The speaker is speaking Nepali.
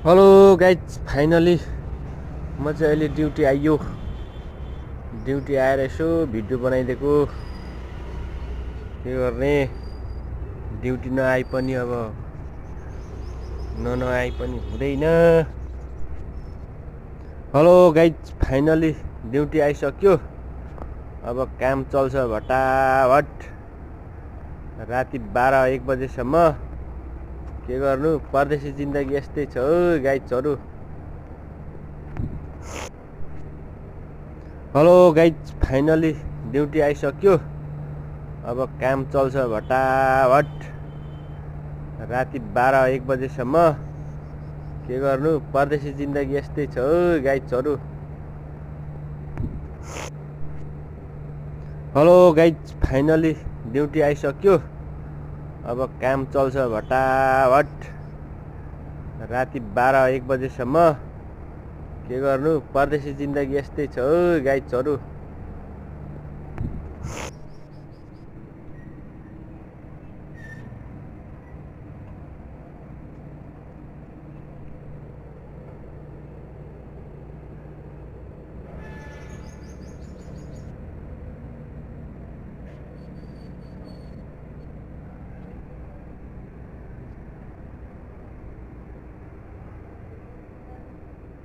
हेलो गाइज, फाइनली म चाहिँ अहिले ड्युटी आइयो। ड्युटी आएर यसो भिडियो बनाइदिएको। के गर्ने, ड्युटी नआइ पनि अब नआइ पनि हुँदैन। हेलो गाइज, फाइनली ड्युटी आइसक्यो। अब काम चल्छ भटाभट राति 12-1 बजेसम्म। के गर्नु, परदेशी जिन्दगी यस्तै छ हो गाइजहरु। हेलो गाइज, फाइनली ड्युटी आइसक्यो। अब काम चल्छ भटाभट राति 12-1 बजेसम्म। के गर्नु, परदेशी जिन्दगी यस्तै छ हो गाइजहरु। हेलो गाइज, फाइनली ड्युटी आइसक्यो। अब काम चल्छ भटाभट राति 12-1 बजेसम्म। के गर्नु, परदेशी जिन्दगी यस्तै छ हो गाइजहरु।